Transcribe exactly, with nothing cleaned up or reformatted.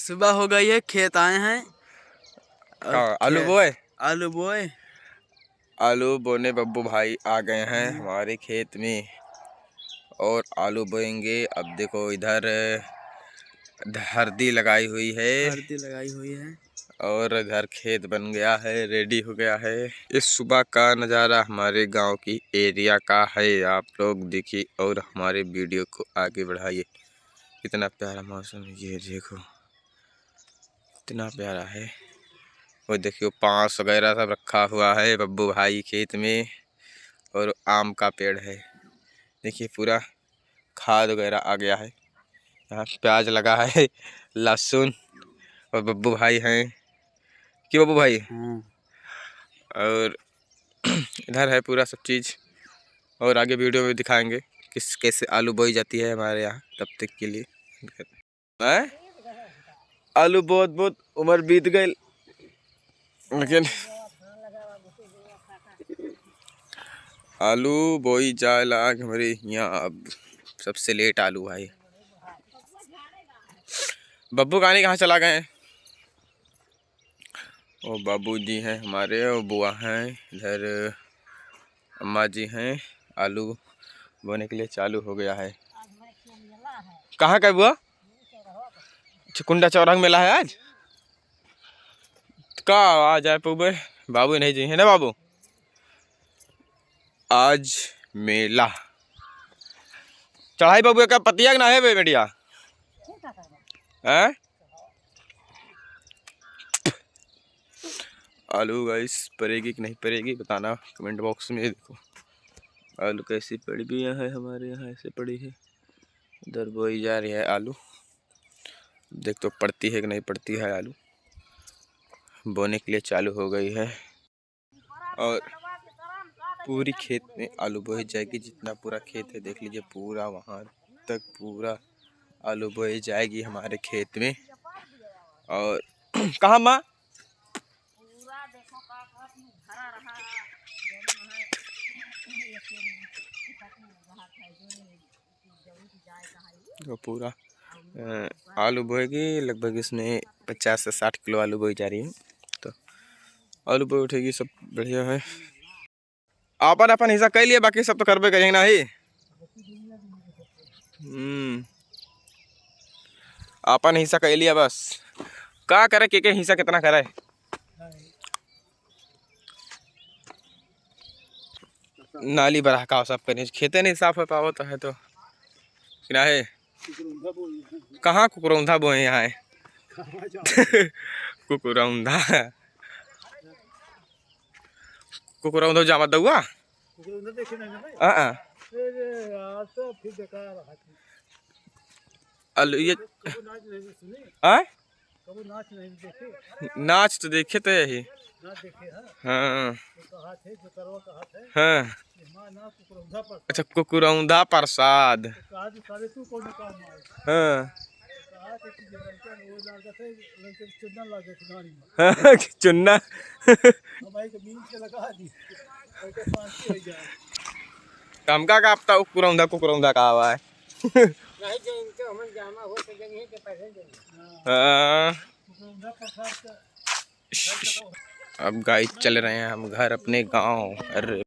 सुबह हो गई है, खेत आए हैं। और का, आलू खेत, बोए? आलू बोए। आलू बोने बब्बू भाई आ गए हैं हम्म। हमारे खेत में और आलू बोएंगे। अब देखो, इधर हरदी लगाई हुई है। हरदी लगाई हुई है। और इधर खेत बन गया है, ready हो गया है। इस सुबह का नज़ारा हमारे गांव की area का है, आप लोग देखिए और हमारे video को आगे बढ़ाइए। कितना प्यारा मौसम है, ये देखो। इतना प्यारा है। वो देखियो, पास वगैरह सब रखा हुआ है बब्बू भाई खेत में। और आम का पेड़ है, देखिए, पूरा खाद वगैरह आ गया है। यहाँ प्याज लगा है, लहसुन, और बब्बू भाई हैं। क्यों बब्बू भाई? हम्म। और इधर है पूरा सब चीज़, और आगे video में दिखाएंगे किस, कैसे आलू बोई जाती है हमारे यहाँ। तब तक के लिए हैं? आलू बोत बोत उम्र बीत गइल, लेकिन आलू बोई जाए लाग हमरे यहाँ अब सबसे late आलू भाई। बब्बू कहानी कहाँ चला गए हैं? वो बाबूजी हैं हमारे, वो बुआ हैं, इधर अम्मा जी हैं। आलू बोने के लिए चालू हो गया है। कहाँ का है बुआ? अच्छा, कुंडा चौराहा मेला है आज। का आज आए पउबे? बाबू नहीं जी है ना बाबू? आज मेला। चढ़ाई बाबू का पतिया के ना है बे बेटिया? हैं? आलू guys पड़ेगी कि नहीं पड़ेगी बताना comment box में। देखो आलू कैसी पड़ी भी यहाँ है, हमारे यहाँ ऐसे पड़ी है। इधर बोई जा रही है आलू, देख तो पड़ती है कि नहीं पड़ती है। आलू बोने के लिए चालू हो गई है और पूरी खेत में आलू बोई जाएगी। जितना पूरा खेत है देख लीजिए, पूरा वहाँ तक पूरा आलू बोई जाएगी हमारे खेत में। और कहाँ माँ? तो पूरा अ, आलू बोएगी, लगभग इसमें पचास से साठ किलो आलू बोई जा रही है। तो आलू बोई उठेगी, सब बढ़िया है। आपन आपन हिस्सा कर लिए, बाकी सब तो करबे करेंगे ना ही। हम्म, आपन हिस्सा कर लिया बस, का करे, के के हिस्सा कितना करे। नाली बरह का सब करें, खेते नहीं साफ हो पावत है तो। कि ना है? कहाँ कुकरौंधा बोए यहाँ है? कुकरौंधा। कुकरौंधा जामा दउआ? कुकरौंधा देखे नहीं ना भाई? हाँ, हाँ। अरे यार, तो फिर बेकार है। अल-, ये कबो नाच नहीं सुनी? हाँ? कबो नाच नहीं देखे? नाच तो देखे तो यही। नाच देखे, हाँ? हाँ। तो कहा थे, जो करवा कहा थे। हाँ। कि हमारा नाम कुकरौंधा प्रसाद। अच्छा, कुकरौंधा प्रसाद। तो कहा कि साले तू कौन काम आए? हाँ। तो कहा कि तुझे लड़का वो लागत है, लड़के की चुन्ना लागत है गाड़ी में। हाँ, चुन्ना। अब भाई को मीन से लगा दी। लड़के पाँच छः हो जाए। तो हमका का अब तो कुकरौंधा, कुकरौंधा का आवा है। नहीं, जो इनके हमन जामा हो, तो जंग ही के पैसे देंगे। हाँ। अब गाइस चल रहे हैं हम घर अपने गांव। अरे